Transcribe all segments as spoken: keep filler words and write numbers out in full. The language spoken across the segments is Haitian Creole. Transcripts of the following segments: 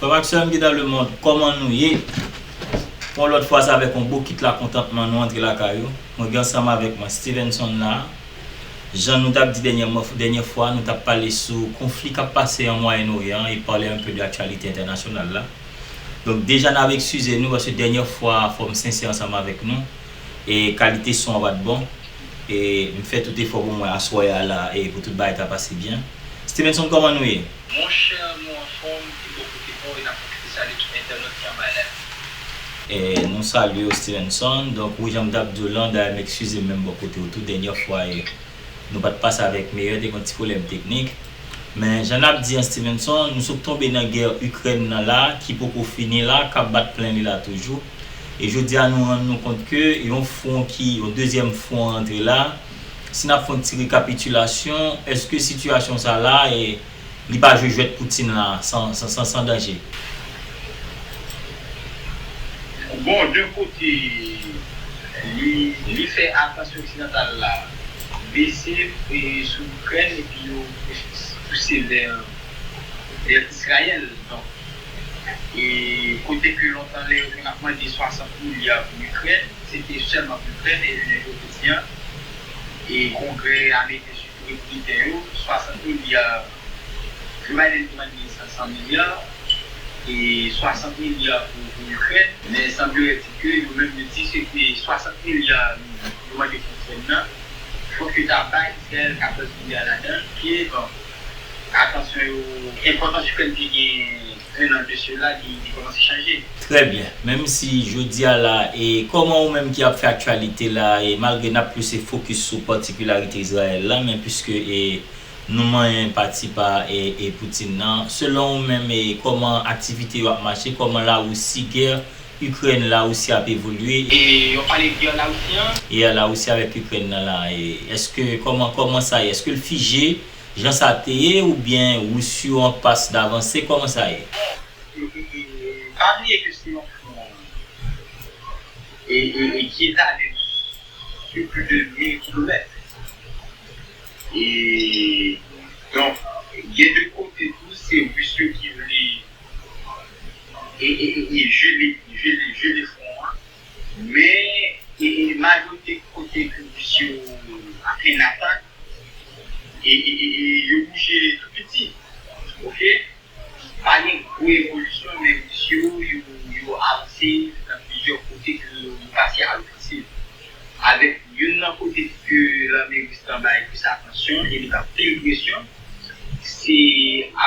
Frè m ki nan lemonn, kòman nou ye? Yon lòt fwa, se avèk yon bokit lakontantman nou antre lakay ou. Mwen gen ansanm avèk mwen Stevenson la. Jan nou t ap di dènyèman, dènyè fwa, nou t ap pale sou konfli k ap pase an Mwayen Oryan e pale un peu de aktyalite entènasyonal la. Donk, deja n ap eskize nou, paske dènyè fwa, fò m sensè ansanm avèk nou. E kalite son an pa t bon. E m fè tout efò pou mwen aswè a la e pou tout bagay ta pase byen. Stevenson, kòman nou ye? Monchè, nou anfòm, e bò kote pa w, e n ap pwofite salye tout entènòt ki anba live la. E nou salye w, Stevenson. Donk, wi, jan m t ap di w lan, dayè m eskize m menm bò kote w tou, dènyè fwa, e nou pa t pase avèk meyè, te gen yon ti pwoblèm teknik. Men, jan n ap di an, Stevenson, nou sot tonbe nan gè Ikrèn nan la, ki poko fini la, k ap bat plen li la toujou. E jodi a, nou rann nou kont ke yon fwon ki, yon dezyèm fwon rantre la. Si n ap fè yon ti rekapitilasyon, èske sitiyasyon sa la, e, li pa jwe jwèt Poutine la san, san, san, san danje? Bon, de kote, li, li fè atansyon oksidantal la bese, e, sou Ikrèn, epi yo pouse vè, vè Izrayèl. Donk, e kote ke lontan lè yo te ap mande swasant milya pou Ikrèn, se te sèlman pou Ikrèn, e jounen jodi a, e Kongrè ameriken sitou repibliken yo, swasant milya, Joe Biden te mande san, san milya, e swasant milya pou, pou Ikrèn, men sanblerait-il ke yo menm yo di se te swasant milya yo mande pou Ikrèn nan, fòk yo ta bay Izrayèl katòz milya ladan, ke, bon, atansyon yo, enpòtans Ikrèn te gen un an de cela, li, li kòmanse chanje. Trè byen. Menm si jodi a la, e kòman ou menm ki ap fè aktyalite la, e malgre n ap plis fokis sou patikilarite Izrayèl la, men piske, e, nou manyen pati pa, e, e Poutine nan, selon ou menm, e kòman aktivite yo ap mache, kòman Larisi, gè Ikrèn Larisi ap evolye? E w pale gè Larisi an? Gè Larisi avèk Ikrèn nan la, e èske, kòman, kòman sa ye? Èske l fije? Jan sa te ye, oubyen Ris yo an pas davanse, kòman sa ye? E, e, e, e, pa bliye ke se yon fwon, e, e, e, ki etale sou plis de mil kilomèt. E, donk, gen de kote tou, se Ris yo ki vle, e, e, e, e, jele, jele, jele fwon an. Men, e, e, majorite kote ke Ris yo ap fè atak, e, e, e, e, yo bouje tou piti. Oke? Pa gen gwo evolisyon, men Ris yo, yo, yo avanse nan plizyè kote ke yo pase a lofansiv. Avèk youn nan kote ke lame ris lan bay plis atansyon e li t ap pil presyon, se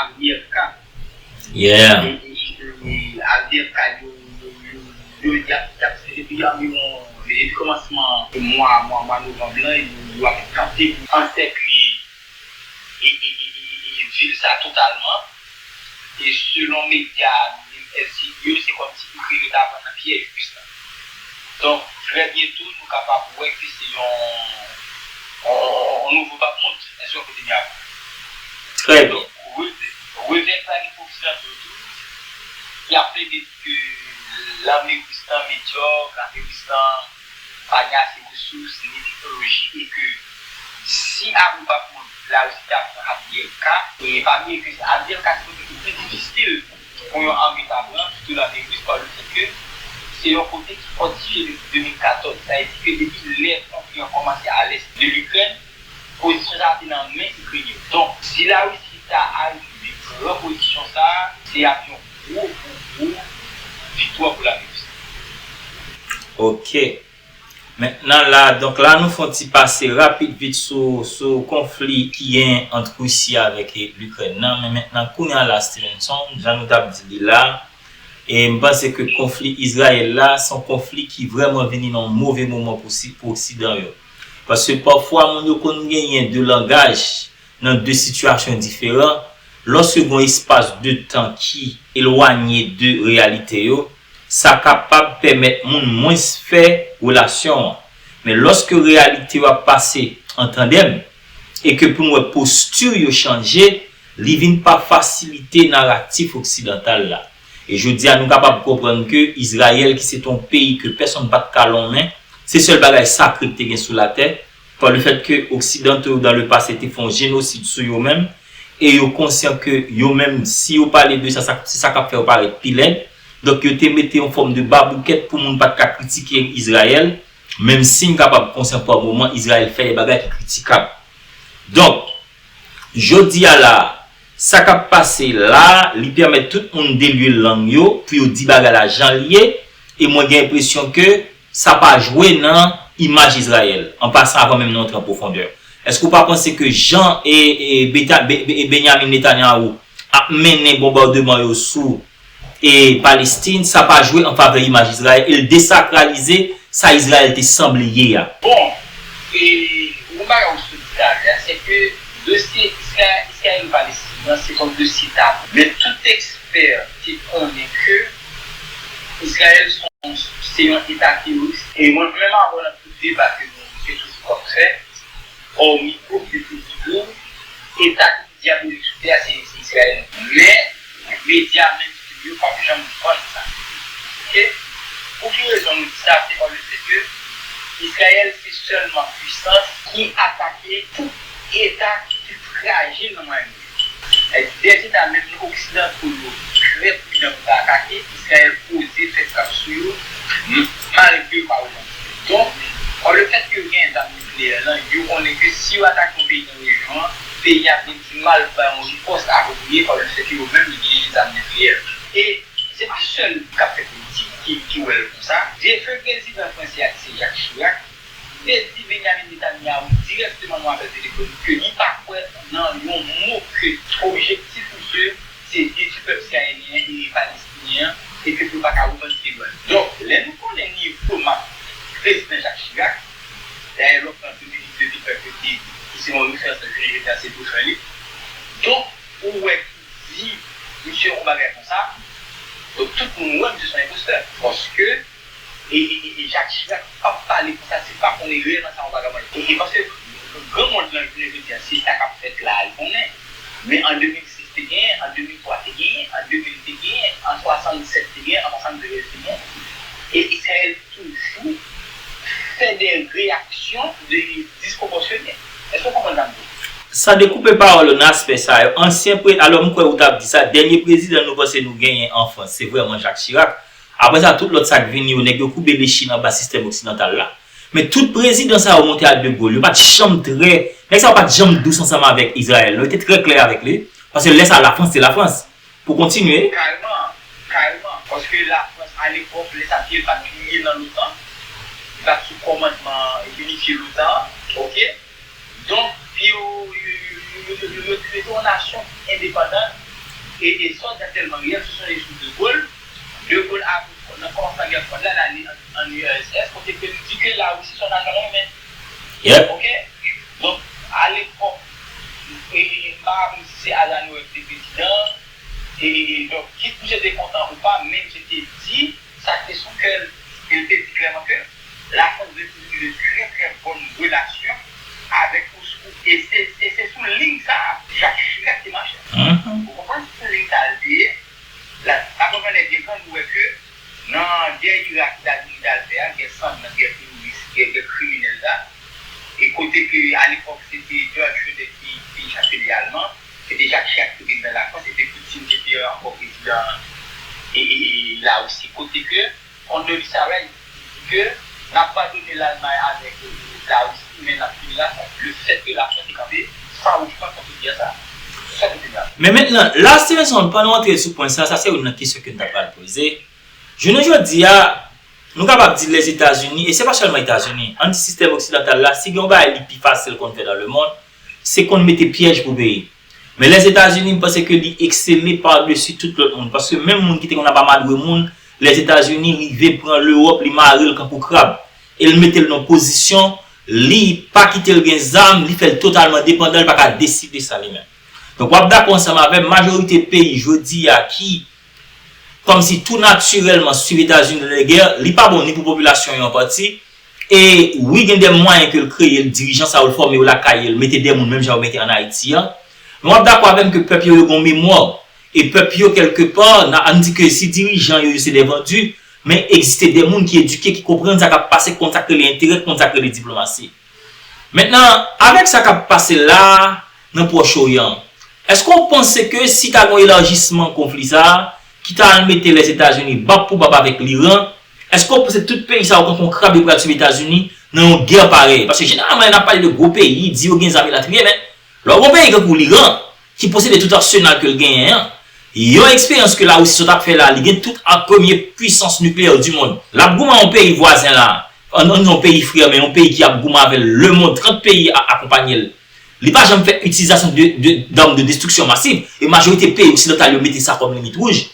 Avdiivka. Yeah. E, e, e, Avdiivka, yo, yo, yo, yo, y ap, y ap, depi anviwon, depi kòmansman mwa, mwa, mwa novanm lan, yo, yo ap tante pou ansèkle e, e, e, e, e, e, vil sa totalman. E selon medya L C I yo, se kòmsi Ikrèn yo ta pran nan pyèj Ris lan. Donk, trè byento, nou kapab wè ke se yon, yon, yon, yon nouvo Bakhmut. Èske w konprann? Trè byen. Donk, revè, revè sa gen pou Oksidanto yo tou, ki ap plede di ke lame ris lan medyòk, lame ris lan pa gen ase resous ni teknoloji, e ke si apre Bakhmut, Larisi ta pran Avdiivka, e pa bliye ke Avdiivka se kote ki pi difisil pou yon ame ta pran, sitou lame ris, pa lefèt ke se yon kote ki fòtifye depi de mil katòz. Sa vle di ke depi lè konfli an kòmanse a lès de Likrèn, pozisyon sa a te nan men Ikrenyen. Donk, si Larisi ta arive pran pozisyon sa a, se ap yon gwo, gwo, gwo viktwa pou Larisi. Ok. Mentnan la, donk la nou fè yon ti pase rapid vit sou, sou konfli ki genyen ant Risi avèk, e, Likrèn nan. Men mentnan, kounye a la, Stevenson, jan nou t ap di li la, e m panse ke konfli Izrayèl la, se yon konfli ki vrèman vini nan yon move moman pou si, pou Oksidan yo. Paske pafwa, moun yo konn genyen de langaj nan de sitiyasyon diferan. Lòske gen yon espas de tan ki elwanye de reyalite yo, sa kapab pèmèt moun mwens fè relasyon an. Men lòske reyalite yo ap pase an tandèm, e ke pou n wè posti yo chanje, li vin pa fasilite naratif oksidantal la. E jodi a, nou kapab konprann ke Izrayèl, ki se te yon peyi ke pèsonn pa t ka lonmen, se sèl bagay sakre ki te gen sou latè, pa lefèt ke Oksidanto yo, dans le passé, te fè yon jenosid sou yo menm, e yo konsyan ke yo menm, si yo pale de sa, sa se sa k ap fè yo parèt pi lèd. Donk, yo te mete yon fòm de baboukèt pou moun pa t ka kritike Izrayèl, menm si m kapab konsyan pa moman Izrayèl fè de bagay ki kritikab. Donk, jodi a la, sa k ap pase la, li pèmèt tout moun delye lang yo pou yo di bagay la jan l ye, e mwen gen enpresyon ke sa pa jwe nan imaj Izrayèl, an pasan avan menm nou antre an pwofondè. Èske w pa panse ke jan e, e, Beta- Be- Be- Benyamin Netanyahu ap mennen bonbademan yo sou e Palestin, sa pa jwe an favè imaj Izrayèl, e l desakralize sa Izrayèl te sanble ye a? Bon, e yon bagay ou sot di talè a, se ke dosye Izra- Izrayèl-Palestin nan se yon dosye tabou. Men tout ekspè te konnen ke Izrayèl se yon, se yon eta teworis. E mwen menm avè w nan tout deba ke nou te toujou konn fè, ò mikwo, te toujou di w, eta ki pi dyabolik sou tè a, se, se Izrayèl. Men, medya mainstream yo p ap janm vann sa. Oke? Pou ki rezon nou di sa? Se pa le fèt ke Izrayèl se sèlman pwisans ki atake tout eta ki pi frajil nan Mwayen Oryan. Dèyè ta menm oksidanto yo trè pridan pou ta atake, Izrayèl oze fè frap sou yo, m- malgre yo pa repanti. Donk, pa le fèt ke yo gen zam nikleyè lan, yo konnen ke si yo atake yon peyi nan rejyon an, peyi a ap gen di mal bay yon ripòs apwopriye pa le fèt ke yo menm yo gen zam nikleyè. E se pa sèl k ap fè politik ki, ki wè l konsa. Defen prezidan fransè a ki se Jacques Chirac, te di Benjamin Netanyahu dirèkteman nan yon apèl telefònik ke li pa kwè nan yon mo ke objektif misye se detwi pèp israelyen e palestinyen an e ke pèp yo pa ka revandike dwa yo. Donk, lè nou konnen nivo mak prezidan Jacques Chirac, dayè lòt lan de mil de ki fè ke te, ki se yon referans nan jounen jodi a, se dofen li. Donk, ou wè ki di misye yon bagay konsa, donk tout moun wè misye se yon enpostè. Paske e, e, e, e Jacques Chirac p ap pale konsa si l pa konnen reyèlman sa yon vagabon ye. E, e paske granmond lan jounen jodi a, se sa k ap fèt la a, l konnen. Men an de mil sis te genyen, an de mil twa te genyen, an de mil te genyen, an swasannsèt te genyen, an swasanndez te genyen. E Izrayèl toujou fè de reyaksyon de disproporsyone. Èske w konprann sa m di w? San dekoupe pawòl ou nan aspè sa yo, ansyen pre- alò m kwè ou t ap di sa, dènye prezidan nou panse nou genyen an Frans, se vrèman Jacques Chirac. Apre sa, tout lòt sa k vini yo, nèg yo koube lechi nan ba sistèm oksidantal la. Men tout prezidan sa yo monte a De Gaulle, yo pa t janm trè, nèg sa yo pa t janm dous ansanm avèk Izrayèl, non, yo te trè klè avèk li. Paske lè sa, Lafrans se Lafrans. Pou kontinye. Kareman, kareman. Paske Lafrans, alepòk, lè sa te, li pa t bliye nan l'OTAN, li pa t sou kòmandman inifye l'OTAN, oke? Donk, yo, yo, yo te yon nasyon endepandan, e, e sa w di a tèlman reyèl, si w sonje sou De Gaulle, De Gaulle, a, nan kòmansman gè fwad la, l ale an, an U R S S, kote ke li di ke Larisi se yon nasyon renmen. Yep. Oke? Donk, alepòk, e, e, m pa raple m si se Azanov ki te prezidan, e, e, e, donk, kit misye te kontan ou pa, men misye te di sa ki te sou kè l, e l te di klèman ke Lafrans vle toujou gen de trè, trè bòn relasyon avèk Moskou. E se, e se sou liy sa a Jacques Chirac te mache. Mhm. Ou konprann? Se sou liy sa a l te ye. La, la gouvènè Guégan, nou wè ke nan gè Irak, Etazini t al fè a, gè sang nan, gè teworis, gè, gè kriminèl la, e kote ke alepòk se te Gerhard Schröder ki te chanselye alman, se te Jacques Chirac ki te prezidan Lafrans, e te Putin ki te ankò prezidan e, e, e Larisi, kote ke Condoleezza Rice di ke n ap padone Lalmay avèk, e, Larisi, men n ap fini Lafrans. Le fèt ke Lafrans te kanpe fawouchman kont gè sa a. Se sa ki te grav. Men mentnan, la, Stevenson, pandan w antre sou pwen sa, sa se youn nan kesyon ke n ta pral poze. Jounen jodi a, nou kapab di Lèzetazini, e se pa sèlman Etazini, ann di sistèm oksidantal la, si gen yon bagay li pi fasil konn fè dans le monde, se konn mete pyèj pou peyi. Men Lèzetazini, m panse ke li eksele padesi tout lòt moun, paske menm moun ki te konn ap amadwe moun, Lèzetazini rive pran Lewòp, li mare l kankou krab, e l mete l nan pozisyon, li pa kite l gen zam, li fè l totalman depandan, li pa ka deside sa li menm. Donk, w ap dakò ansanm avè m, majorite peyi jodi a ki kòmsi tou natirèlman swiv Etazini nan lagè, li pa bon ni pou popilasyon yo an pati. E wi, gen de mwayen ke l kreye l, dirijan sa yo l fòme yo lakay yo, l mete de moun menm jan yo mete ann Ayiti an. Men w ap dakò avè m ke pèp yo, yo gen yon memwa. E pèp yo, kèlkepa, n a, ann di ke si dirijan yo, yo se de vandi, men egziste de moun ki edike, ki konprann sa k ap pase, ki konn sa k rele enterè, ki konn sa k rele diplomasi. Mentnan, avèk sa k ap pase la, nan Pwòch Oryan, Èske w panse ke si ta gen yon elajisman konfli sa a, ki ta al mete Lèzetazini bab pou bab avèk Liran, èske w panse tout peyi sa yo kanpe yon krab yo pral swiv Etazini nan yon gè parèy? Paske jeneralman, lè n ap pale de gwo peyi, di yo gen zam elatriye, men lè w gen yon peyi tankou Liran, ki posede tout asenal ke l genyen an, yon eksperyans ke Larisi sot ap fè la, li gen tout ak premye pwisans nikleyè di mond. L ap goumen yon peyi vwazen la, an, an yon peyi frè, men yon peyi ki ap goumen avè l, lemonn, trant peyi a, akonpanye l. Li pa janm fè itilizasyon de, de, dam de destriksyon masiv, e majorite peyi oksidantal yo mete sa kòm limit wouj.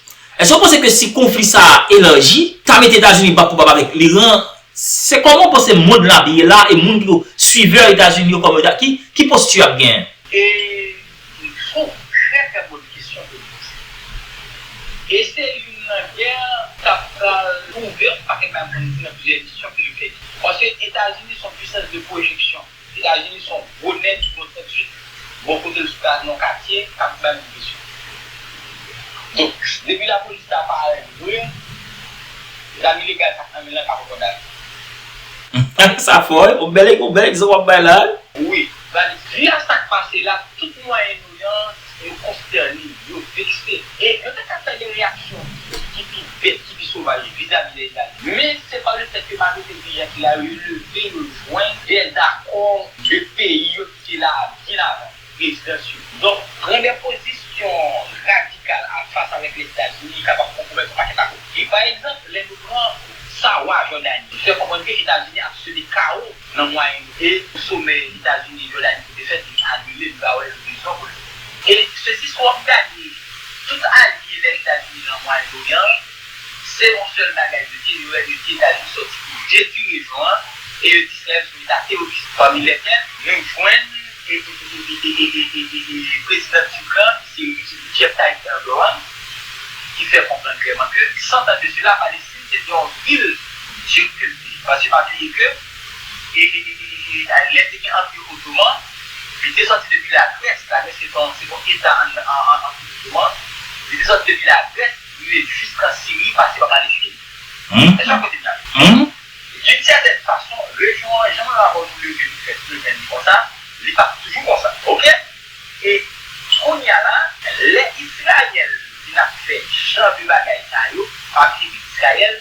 Èske w panse ke si konfli sa a elaji, ta mete Etazini bab pou bab avèk Liran, se kòman w panse mond la ap ye la, e moun ki yo, suivè Etazini yo kòman yo ta, ki, ki posti y ap genyen? E se yon trè, trè bòn kesyon ke w poze. E se youn nan gè k ap pral twouve yon pakèt bagay pou nou di nan plizyè edisyon ke nou fè. Paske Etazini se yon pwisans de pwojeksyon. Etazini se yon gwo nèg ki gen yon tèt sou bò kote l sou nan yon katye k ap bay moun presyon. Donk, depi lapolis la parèt vre, zam ilegal sa k nan men l lan ka pran kòd a li. Sa fò wi, yon bèl, yon bèl egzanp w ap bay la wi. Wi, gade, vi a sa k pase la, tout Mwayen Oryan yo konstène, yo vekse. E yo te ka fè de reyaksyon ki pi bèt, ki pi sovaj vizavi de Etazini. Men se pa lefèt ke majorite dirijan ki la yo leve, yo jwenn dèzakò de peyi yo ki te la byen avan prezidan Trump. Donk, pran de pozisyon radikal an fas avèk Lèzetazini kapab konpwomèt yon pakèt akò. E pa egzanp, lè nou pran sa wa Jòdani fè konprann ke Etazini ap seme kawo nan Mwayen Oryan. E somè Etazini Jòdani ki te fèt, li anile, li pa wè rezon pou l fèt. E sesi swa w ap gade tout alye Lèzetazini nan Mwayen Oryan, se yon sèl bagay yo di, yo wè yo di Etazini sòti pou detwi rejyon an, e yo di Izrayèl se yon eta teworis. Pami lèkèl nou jwenn e, e, e, e, e, e, e, e, e, prezidan Tirk lan, ki se Recep Tayyip Erdogan, ki fè konprann klèman ke, cent ans de cela, Palestine se te yon vil Tirk ke l te ye. Paske pa bliye ke, e, e, e, e, e, lè te gen Anpi Otoman, li te sòti depi Lagrès, Lagrès se te yon, se te yon eta an, an, an Anpi Otoman, li te sòti depi Lagrès, rive jiskan Siri, pase pa Palestine. Èske w konprann? D'une sètèn fason, rejyon an, jan mwen wè nou leve nou fè nou jwenn li konsa, li p ap toujou konsa. Oke? E kounye a la, lè Izrayèl vin ap fè jan de bagay sa yo, pa bliye ke Izrayèl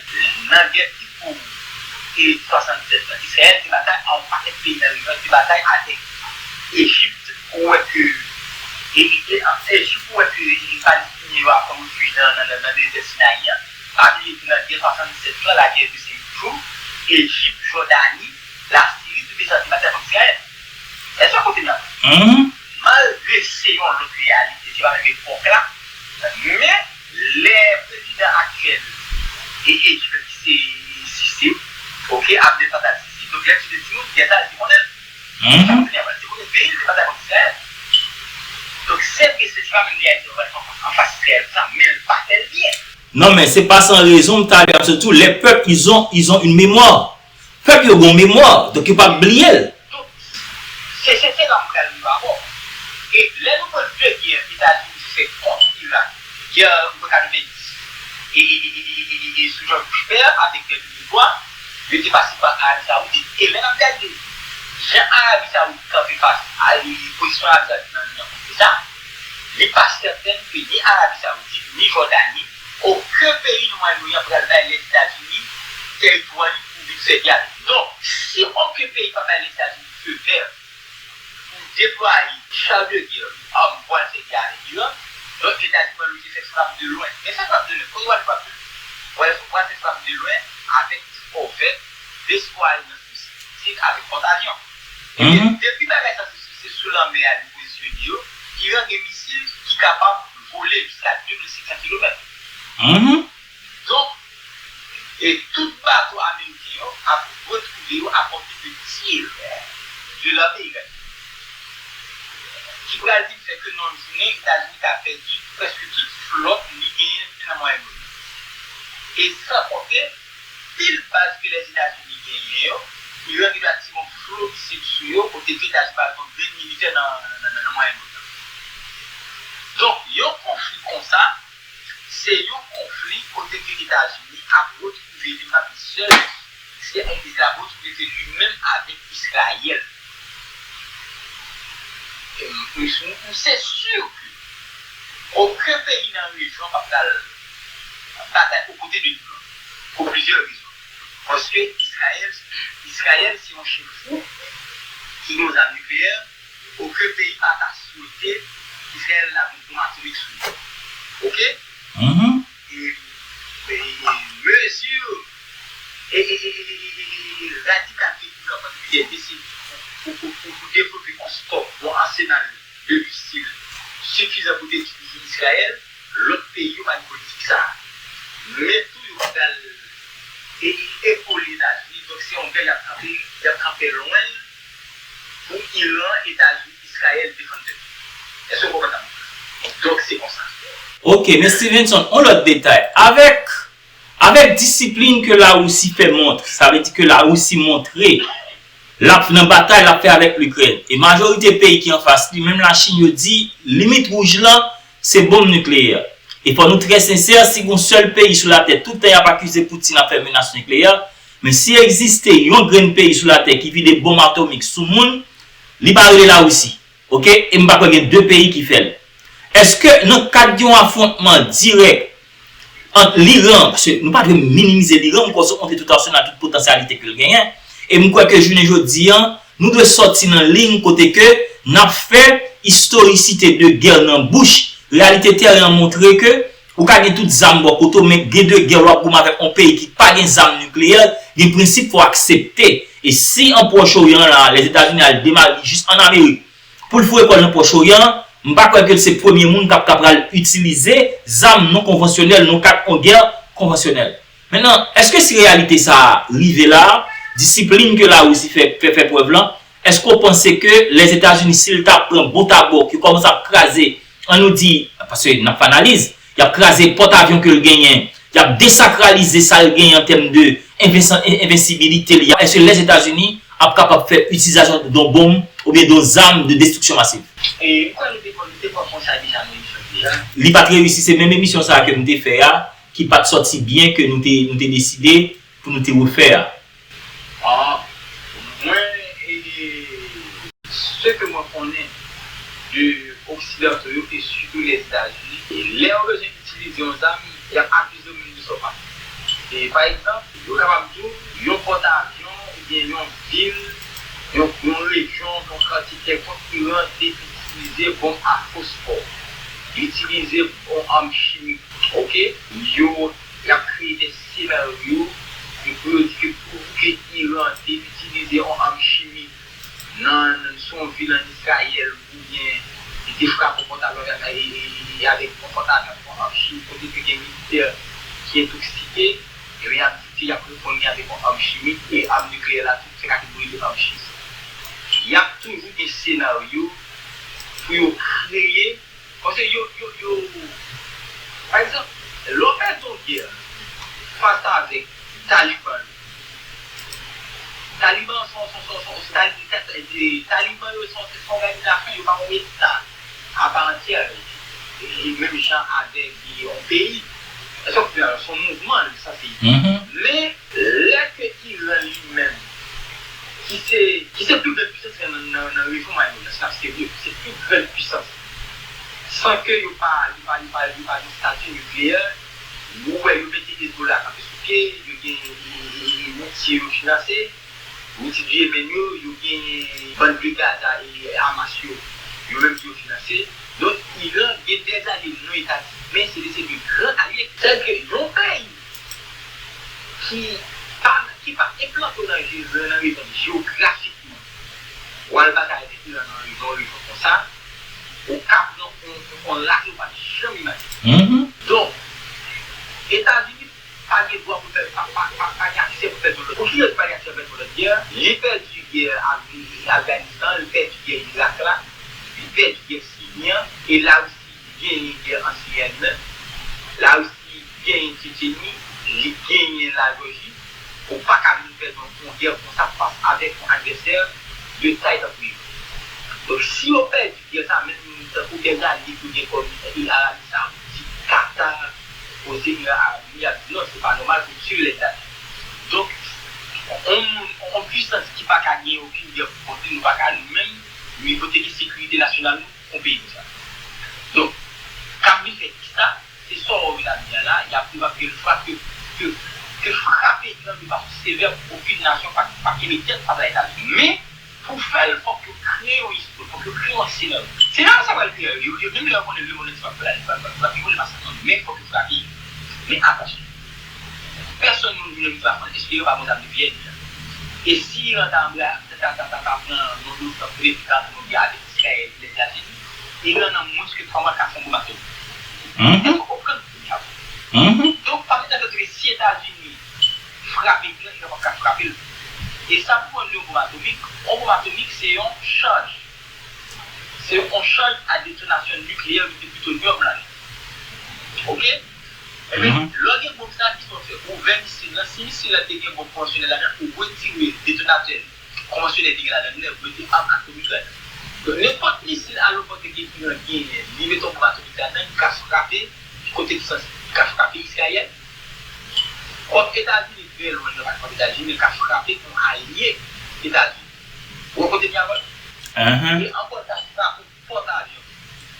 nan gè Kipour e swasannsèt lan, Izrayèl te batay ak yon pakèt peyi nan rejyon, te batay avèk Ejipt pou wè ke e, e, e, Ejipt pou wè ke Palestinyen yo ap pran refij nan, nan, nan, nan dezè Sinayi an. Pa bliye ke nan gè swasannsèt lan, lagè de senk jou, Ejip, Jòdani, Lasiri, tout de sa te batay kont Izrayèl. Èske w konprann? Malgre se yon lòt reyalite, se pa menm epòk la, men lè prezidan aktyèl e Ejip ki se Sisi, oke, Abdel Fattah Sisi, donk lè misye te timoun, gè sa l te konnen l. Èske w konprann? Li te konnen peyi l te batay kont Izrayèl. Donk se vre se pa menm reyalite w pral fè anfas Izrayèl konsa, men l pa fè l byen. Non, men se pa san rezon m ta di w tou, les peuples, ils ont, ils ont une mémoire. Pèp yo gen yon memwa, donk yo p ap bliye l. Donk, se, se, se la m pral rive avè w. E lè nou pran de gè Etazini fè kont Irak, gè katrevenndis, e, e, e, sou George Bush pè avèk gè de Detroit, yo te pase pa Arabi Sawoudit. E lè n ap gade jan Arabi Sawoudit kanpe fas a, pozisyon Arabi Sawoudit nan, nan konfli sa, li pa sèten ke ni Arabi Sawoudit, ni Jòdani, okenn peyi nan Mwayen Oryan pral bay Lèzetazini tèritwa li pou vin fè gè avèk li. Donk, si okenn peyi pa bay Lèzetazini feu vert pou deplwaye char de guerre, zam pou al fè gè avèk Iran, donk Lèzetazini pral oblije fè frap de lwen. Men sa frap de lwen, kote w al frap de lwen? W al, w al fè frap de lwen avèk ti kòvèt, de swa nan Sid avèk pòtavyon. Ebyen, depi bagay sa se, se sou lanmè a li pozisyone yo, Iran gen misil ki kapab vole jiska de mil senk san kilomèt. Donk, e tout bato ameriken yo ap retwouve yo à portée de tir de lame iranyen. Ki pral vin fè ke nan yon jounen, Etazini ka pèdi prèske tout flòt li genyen nan Mwayen Oryan. E san konte, pil baz ke Lèzetazini genyen yo, Iran gen dwa tire yon flo misil sou yo, kote ke Etazini pa gen yon grenn militè nan, nan, nan, nan Mwayen Oryan. Donk, yon konfli konsa, se yon konfli kote ke Etazini ap retwouve li pa pi sèl, se, li ap retwouve ke li menm avèk Izrayèl. E m, m, m, se si ke Okenn peyi nan rejyon pa pral batay okote de Liban, pou plizyè rezon. Paske Izrayèl, Izrayèl se yon chen fou ki gen zam nikleyè, okenn peyi pa ta swete Izrayèl lage yon bonm atomik sou li. Oke? Mhm. E, e, e mezi e, e, e, e, e, e, e radikal ke Iran pran, se pou, pou, pou, pou devlope yon stòk, yon asenal de misil sifizan pou detwi Izrayèl, lòt peyi yo pa gen politik sa a. Men tou yo pral e, e, epole Etazini, donk se yon gè y ap kanpe, y ap kanpe lwen pou Iran, Etazini, Izrayèl defann tèt yo. Èske w konprann sa m di? Donk se konsa. Ok, men Stevenson, yon lòt detay. Avèk Avèk disiplin ke Larisi fè montre, sa vle di ke Larisi montre l ap nan batay l ap fè avèk Likrèn. E majorite peyi ki anfas li, menm Lachin, yo di limit wouj lan se bonm nikleyè. E fò nou trè sensè, si gon sèl peyi sou latè, tout tan y ap akize Putin ap fè menas nikleyè, men si egziste yon grenn peyi sou latè ki vide bonm atomik sou moun, li pa rele Larisi. Ok? E m pa kwè gen de peyi ki fè l. Èske nan kad yon afwontman dirèk ant Liran, paske nou pa dwe minimize Liran, m kwè w sot montre tout asenal, tout potansyalite ke l genyen. E m kwè ke jounen jodi a, nou dwe sòti nan liy kote ke n ap fè istorisite de gè nan bouch. Reyalite tèren an montre ke ou ka gen tout zam bò kote w, men gen de gè w ap goumen avèk yon peyi ki pa gen zam nikleyè, gen prensip fò w aksepte. E si an Pwòch Oryan la, Lèzetazini al demare li jis ann Amerik, pou l foure kò l nan Pwòch Oryan, m pa kwè ke l se premye moun k ap ka pral itilize zam non konvansyonèl nan kad yon gè konvansyonèl. Mentnan, èske si reyalite sa a rive la, disiplin ke Larisi fè, fè, fè prèv lan, èske w panse ke Lèzetazini, si l ta pran bòtabò, ke kòmanse ap kraze, ann nou di, paske n ap fè analiz, y ap kraze pòtavyon ke l genyen, y ap desakralize sa l genyen an tèm de envensan-, en-, envensibilite li a. Èske Lèzetazini ap kapab fè itilizasyon de yon bonm oubyen de yon zam de destriksyon masiv? E m kwè nou te, nou te fè konsa deja nan emisyon deja. Li pa t reyisi, se menm emisyon sa a ke nou te fè a, ki pa t sòti byen, ke nou te, nou te deside pou nou te refè a. Ah, mwen, e, se ke mwen konnen de oksidanto yo, e sitou Lèzetazini, e lè yo bezwen itilize yon zam, y ap akize w menm de sa w pa fè. E, pa egzanp, yo kapab di w, yon pòtavyon oubyen yon vil, yon, yon rejyon, yon kantite kèlkonk, Iran te itilize bonm a fosfò, li itilize yon arm chimik, oke? Yo, y ap kreye de senaryo, e pou yo di ke pwouve ke Iran te itilize yon arm chimik nan, nan, sou yon vil ann Izrayèl, oubyen li te frape yon pòtavyon avèk, e, e, e, avèk yon pòtavyon avèk yon arm chimik, kote ke gen militè ki entòksike, ebyen, y ap di ke y ap reponn li avèk yon arm chimik, e arm nikleyè la tou, se kategori de arm chimik. Y ap toujou gen senaryo pou yo kreye Paske yo, yo, yo, pa egzanp, lè w pèdi yon gè fas avèk Taliban yo, Taliban se yon, se yon, se yon, se yon, Tali-, Tali-, Taliban yo se yon, se yon òganizasyon, yo pa yon eta apa antyè, e menm jan avèk yon peyi. Èske w konprann? Se yon mouvman, sa se. Mhm. Men, lè ke Iran li menm, ki se, ki se pi bèl pwisans nan, nan, nan rejyon Mwayen Oryan, se serye, se pi bèl pwisans. San ke yo pa, yo pa, yo pa, yo pa gen estati nikleyè, ou wè yo mete Hezbollah kanpe sou pye, yo gen, e, e, e, Houthi yo finanse, Houthi du Yemen yo, yo gen bann de Gaza e Hamas yo, yo menm tou yo finanse. Donk, Iran gen dèzame non etatik, men se de, se de gran alye. Sètadi ke yon peyi ki pa, ki pa enplante w nan je-, nan rejyon jewografikman, w al batay avèk Iran nan yon rejyon konsa, ou ka pran yon, yon, yon lari ou pa t janm imajine. Mhm. Donk, Etazini pa gen dwa pou l fè, pa, pa, pa, pa gen aksè pou l fè yon lòt. Poukisa li pa gen aksè pou l fè yon lòt gè? Li pèdi gè Af-, Afganistan, li pèdi gè Irak la, li pèdi gè Siri an, e Larisi genyen gè an Siri a li menm. Larisi genyen Tchetcheni, li genyen Lajòji. Ou pa ka vin fè yon, yon gè konsa fas avèk yon advèsè de tay tankou yo. Donk, si yo pèdi gè sa, menm tankou dènye alye yo gen kòm Arabi Sawoudit, Katar, Emirat Arab Ini, y ap di non, se pa nòmal pou m swiv lèzami. Donk, yon moun, yon pwisans ki pa ka gen okenn gè pou kont li, nou pa ka nou menm, nivo de sekirite nasyonal nou, yon peyi konsa. Donk, k ap Li fè kisa? Se sa w wè Etazini an la, y ap, y ap gen lwa ke, ke, ke frape Iran de fason sevè pou okenn nasyon pa, pa kenbe tèt fas a Etazini. Men, pou fè l, fòk yo kreye yon istwa, fòk yo kreye yon senaryo. Senaryo sa pral kreye, yo, yo, menm lè yo konnen lemonn antye p ap, p ap, p ap, p ap vole masak nan men, fòk yo frape. Men atansyon, pèsonn moun jounen jodi a pa konn èske Iran pa gon zam nikleyè deja. E si Iran ta anbre, ta, ta, ta, ta pran yon dozan pou depi ta pran yon avètisman Etazini, Iran nan mwens ke twa mwa ka fè yon bonm atomik. Èske w konprann kounye a? Donk, pa met nan tèt ou ke si Etazini frape Iran, Iran p ap ka frape l. E sa pou mwen, yon bonm atomik, yon bonm atomik se yon chaj. Se yon chaj a detonasyon nikleyè ki te plitonyòm la. Oke? Ebyen, lè w gen bonm sa, kisa w fè? Ou ouvè misil lan. Si misil lan te gen bonm konvansyonèl ladan, ou retire detonatè konvansyonèl ki gen ladan l, ou mete arm atomik ladan. Donk, nenpòt misil a lopòte ke Iran genyen, li mete yon bonm atomik ladan, li ka frape kote ki sanse, li ka frape Izrayèl. Kòm Etazini trè lwen, li pa ka frape Etazini, men li ka frape yon alye Etazini. Ou wè kote m ye avè w? E ankò sa, sa,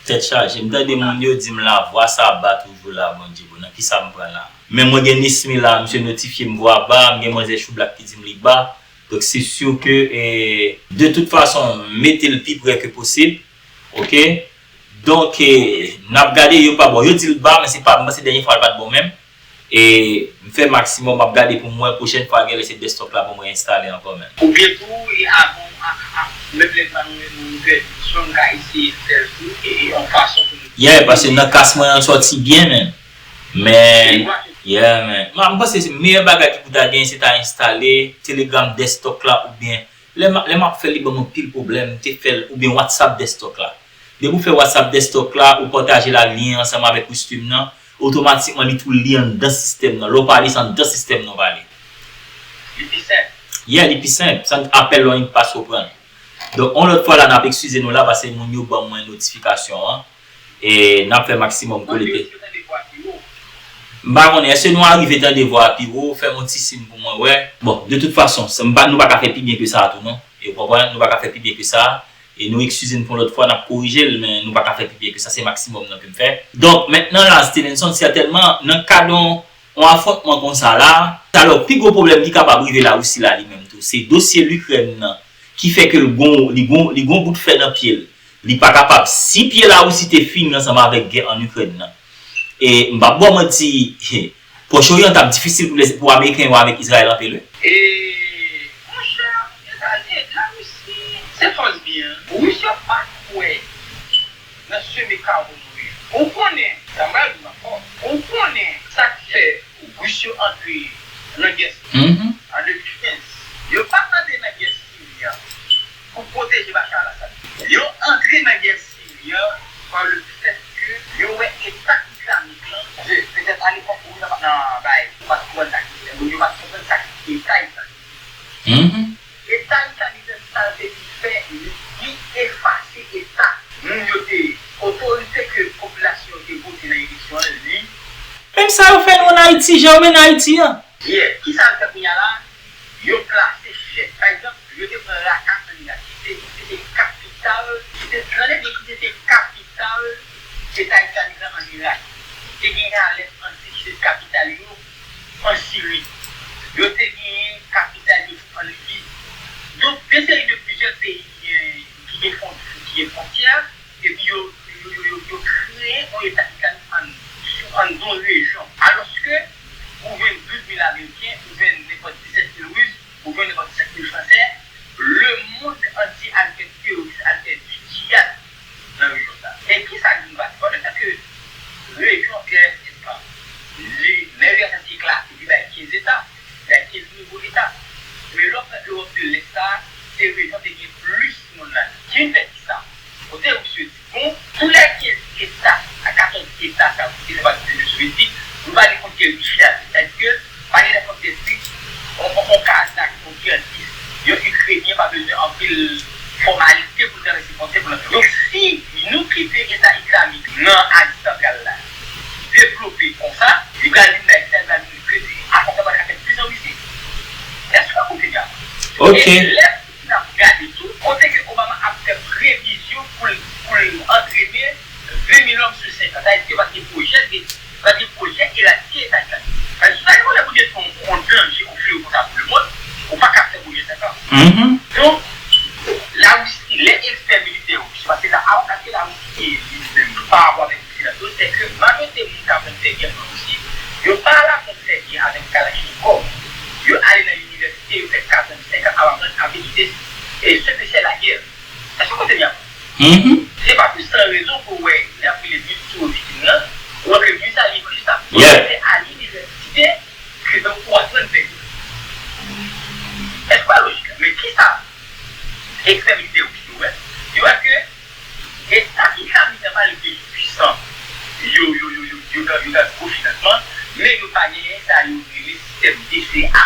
Tèt chaje. M tande moun yo di m lavwa sa ba toujou la, Bondye bon, nan kisa m pran la? Men mwen gen Nesmy la, misye notifye m vwa ba, m gen manzè Choublak ki di m li ba. Donk se si ke, eh, de tout fason, m mete l pi pre ke posib. Oke? Donk, eh, n ap gade, yo pa bon. Yo di l ba, men se pa, m panse dènye fwa l pa t bon menm. E m fè maksimòm, m ap gade pou m wè pwochèn fwa genlè se desktop la pou mwen enstale ankò menm. Oubyen tou, e avan, a, a, menm lè m pa nan yon nivo de pèfeksyon, m ka eseye fè l tou, e, e yon fason pou nou. Yeah, paske nan kas mwen an sòti byen menm. Men, yeah, men. M, m panse se meyè bagay ki pou ta genyen, se ta enstale Telegram desktop la oubyen Lè m, lè m ap fè l, li ban m anpil pwoblèm, m te fè l, oubyen WhatsApp desktop la. Depi w fè WhatsApp desktop la, ou pataje la lyen an ansanm avèk Restream nan, otomatikman li tou li anndan sistèm nan. Lè w pale, se anndan sistèm nan w pale. Li pi senp. Yeah, li pi senp. San apèl lan, li pa sou pran. Donk, yon lòt fwa la, n ap eskize nou la, paske moun yo ban mwen notifikasyon an. E n ap fè maksimòm kolekte. M pa konnen, èske nou arive tande vwa a pi wo? Fè m yon ti siy pou mwen wè. Bon, de tout fason, se, m pa, nou pa ka fè pi byen ke sa a tou, non. E w konprann, nou pa ka fè pi byen ke sa a. E nou eskize n pou yon lòt fwa, n ap korije l, men nou pa ka fè pi byen ke sa, se maksimòm nan ke m fè. Donk, mentnan la, Stevenson, sètènman, nan kad yon, yon afwontman konsa la, alò, pi gwo pwoblèm ki kapab rive Larisi la, li menm tou, se dosye Likrèn nan, ki fè ke l gon, li gon, li gon bout fè nan pye l. Li pa kapab. Si pye Larisi te fini ansanm avèk gè ann Ikrèn nan, e m p ap ba w manti, Pwòch Oryan t ap difisil pou lè, pou Ameriken yo avèk Izrayèl anpil, wi. E, monchè, Etazini, Larisi, se fòs byen. Ris yo pa kwè nan seme kawo Noyèl. Ou konnen, sa m pral di w ankò, ou konnen sa k fè Ris yo antre nan gè Siri an de mil kenz. Yo pa t antre nan gè Siri an pou pwoteje Bashar al-Assad. Yo antre nan gè Siri an pa le fèt ke yo wè Eta Islamik lan, petèt alepòk wi nan, nan bay, yo pa t konprann sa ki, yo pa t konprann sa ki Eta Islamik. Eta Islamik lan, sa l te vin fè, li, li efase Eta. Moun yo te, otorite ke popilasyon yo te vote nan eleksyon an, li. Menm sa yo fè nou ann Ayiti, jan yo mennen Ayiti an. Yeah, kisa yo fè kounye a la? Yo plase chèf. Pa egzanp, yo te pran Raqqa ann Irak, ki te, ki te kapital, ki te, tande byen, ki te, te kapital Eta Islamik lan ann Irak. Te gen Alèp ansi, ki se kapital yo, ann Siri. Yo te genyen kapital yo tou ann Libi. Donk, de seri de plizyè peyi, eh, ki gen fwon-, ki gen fwontyè, epi yo, yo, yo, yo, yo kreye yon Eta Islamik ann, sou, anndan yon rejyon. Alòske, ou jwenn douz mil Ameriken, ou jwenn nenpòt disèt mil Ris, ou jwenn nenpòt senk mil Fransè, lemonn antye al fè teworis, al fè di djihad nan rejyon sa. E kisa k vin pase? Pandan ke rejyon U R S S lan, li, nan U R S S li klase, li bay kenz eta, li bay kenz nivo eta. Men lè w pran Ewòp de Lès sa, se rejyon te gen plis moun ladan. Ki vin fè kisa? Kote Ris yo di, bon, tou lè kenz eta, a katòz eta sa yo ki te fè pati de Linyon Sovyetik, nou pa gen fwontyè djihad, sètadi ke pa gen nan fwontyè strikt, on, on, on Kazak, on Kirgiz, yon Ikrenyen pa bezwen anpil fòmalite pou l travèse fwontyè pou l antre. Donk, si nou kite Eta Islamik nan Azi Santral la devlope konsa, li pral vin bay, li pral vin kreye, Assad pral ka fè plis an Risi. Èske w konprann? Ok. E lè n ap gade tou, kote ke Obama ap fè previzyon pou l, pou l antrene ven mil lòm sou senk an. Sa vle di ke pa t gen Mhm. Donk, Larisi, lè l fè militè ris yo, paske la, avantaj ke Larisi genyen li menm pa rapò avèk Oksidan yo, se ke majorite moun k ap fè gè an Risi, yo pa al aprann fè gè avèk kalachnikòv. Yo ale nan inivèsite, yo fè kat an, senk an ap aprann avè ide e se pese lagè. Èske w konprann? Mhm. Se pa pou san rezon ke w wè y ap rele miz sou Oksidan nan, ou wè ke miz a li plis ap Yeah. pwofite al inivèsite ke donk ou aprann fè gè. Èske w wè lojik la? Men kisa ekspè militè yo ki yo wè? Yo wè ke Eta ki ka vin nan malgre yo pwisan, yo, yo, yo, yo, yo gen, yo gen gwo finansman, men yo pa genyen sa yo rele sistèm D C A.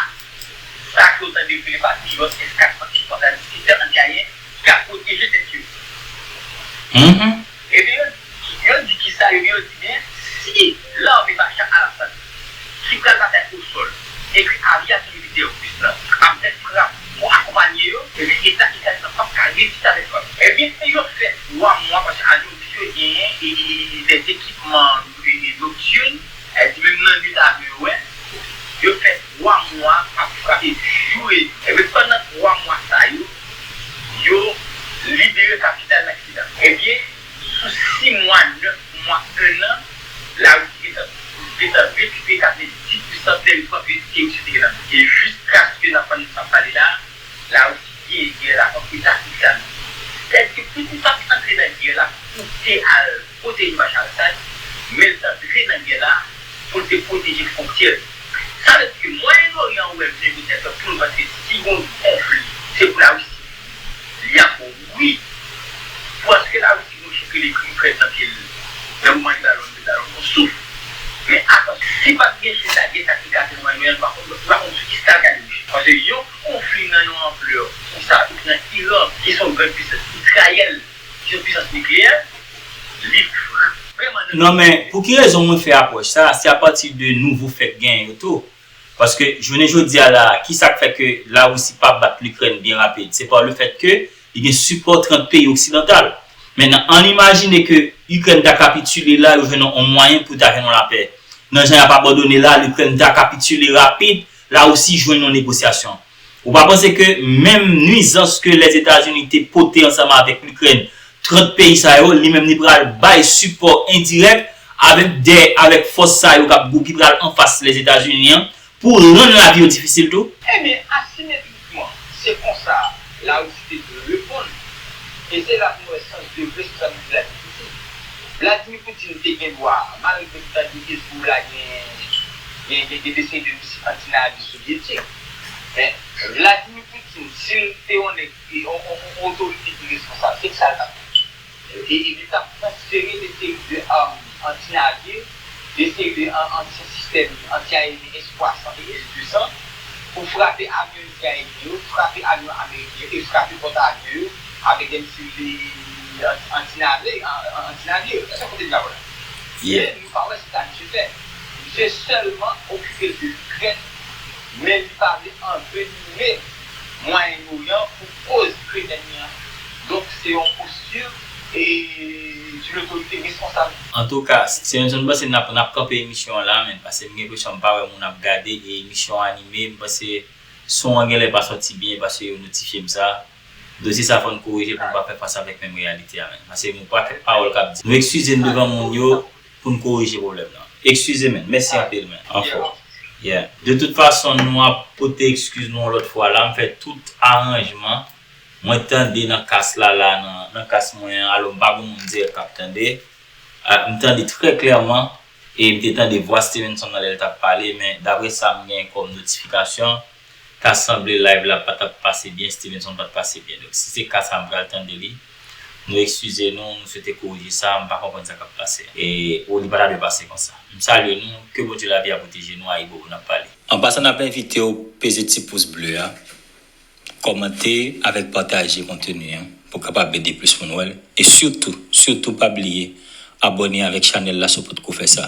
Sa ke yo tande yo rele patriyòt, S kat san, S kat san, sistèm anti-ayeryen, ki ap pwoteje tèt yo. Mhm. Ebyen, yo di kisa? Ebyen, yo di byen, si lame Bashar al-Assad, ki pral batay o sòl, epi avyasyon militè ris lan ap fè frap pou akonpanye yo, ebyen, Eta Izrayèl lan p ap ka reziste avèk frap. Ebyen, yo fè twa mwa, paske avyon di yo genyen e, e, e, dè ekipman e, e, noktin, e, di menm nan nwit avyon yo wè, yo fè twa mwa ap frape jou e, ebyen, pandan twa mwa sa yo, yo libere kapital la ki la. Ebyen, sou sis mwa, nèf mwa, en an, Larisi gentan, gentan rekipere katrevenndis pousan tèritwa ke Risi te gentan pran. E jiskaske n ap, n ap pale la, Larisi genyen gè la kont Eta Izrayèl. Sètadi ke Putin pa t antre nan gè la pou te al pwoteje Bashar al-Assad, men l t antre nan gè la pou l te pwoteje fwontyè l. Sa vle di ke Mwayen Oryan an wè l byen petèt pou l panse si gon konfli, se pou Larisi. Li ap wi. Paske Larisi gon chèf ki rele Ukraine nan pye l. Nan moman li ba l yon, li ba l yon souf. Men atansyon, si pa t gen chèf lagè sa ki ka fè Mwayen Oryan, nou pa konn, nou pa konn sou kisa l ka debouche. Paske yon konfli nan yon anplè konsa, epi nan Iran, ki se yon gran pwisans, Izrayèl, ki se yon pwisans nikleyè, li vrèman nan Non, men pou ki rezon mwen fè apwòch sa? Se apati de nouvo fèt genyen yo tou. Paske jounen jodi a la, kisa k fè ke Larisi pa bat Likrèn byen rapid? Se pa le fèt ke li gen sipò trant peyi oksidantal. Mentnan, ann imajine ke Ikrèn ta kapitile la, yo jwenn yon mwayen pou ta jwenn yon lapè. Nan jan y ap abandone la, Likrèn ta kapitile rapid, Larisi jwenn yon negosyasyon. Ou pa panse ke menm nwizans ke Lèzetazini te pote ansanm avèk Likrèn, trant peyi sa yo, li menm li pral bay sipò endirèk avèk dè, avèk fòs sa yo k ap gou-, ki pral anfas Lèzetazini an pou rann lavi yo difisil tou? Ebyen, asimetrikman, se konsa Larisi te dwe reponn. E se la pou nou wè sans de responsabilite Vladimir Putin. Vladimir Putin te gen dwa, malgre m tande Hezbollah gen, gen, gen, gen de seri de misil anti-navir sovyetik. Men, Vladimir Putin, si l te yon nèg, yon, yon, yon otorite ki responsab, se sa l t ap fè. E, e li t ap transfere de seri de arm anti-navir, de seri de an-, ansyen sistèm anti-ayeryen S twa san e S de san, pou frape avyon izrayelyen yo, frape avyon ameriken yo, e frape pòt avyon yo avèk de misil de, anti, anti-nave, an, an, anti-navir. Èske w konprann sa? Yeah. Men nou pa wè se sa misye fè. Misye sèlman okipe l de Ikrèn, men li pa vle anvenime Mwayen Oryan pou koz Ikrèn an. Donk, se yon posti e, de lotorite responsab. Antouka, Stevenson, m panse n ap, n ap kanpe emisyon an la, men, paske m gen enpresyon m pa wè moun ap gade, e emisyon an anime, m panse son an genlè pa sòti byen, paske yo notifye m sa. Dosye sa fò n korije pou n pa fè fas avèk menm reyalite a, men. Paske m gen pakèt pawòl k ap di. Nou eskize n devan moun yo pou n korije pwoblèm nan. Eskize, men. Mèsi anpil, men. Anfòm. Yeah. De tout fason, nou ap pote ekskiz nou yon lòt fwa la. M fè tout aranjman. Mwen tande nan kas la, la, nan, nan kas mwen an, alò m pa gon moun dirèk k ap tande. A, m tande trè klèman, e m te tande vwa Stevenson nan lè l t ap pale, men daprè sa m gen kòm notifikasyon, ta sanble live la pa t ap pase byen, Stevenson pa t pase byen. Donk, si se ka sa, m pral tande li. Nou eskize nou, nou swete korije sa, m pa konprann sa k ap pase. E, o, li pa ta dwe pase konsa. M salye nou, ke Bondye lavi a pwoteje nou, ayibobo, n ap pale. An pasan, n ap envite w peze ti pous ble a, kòmante avèk pataje konteni an pou kapab ede plis moun wè l. E sitou, sitou pa bliye abòne avèk chanèl la si w potko fè sa.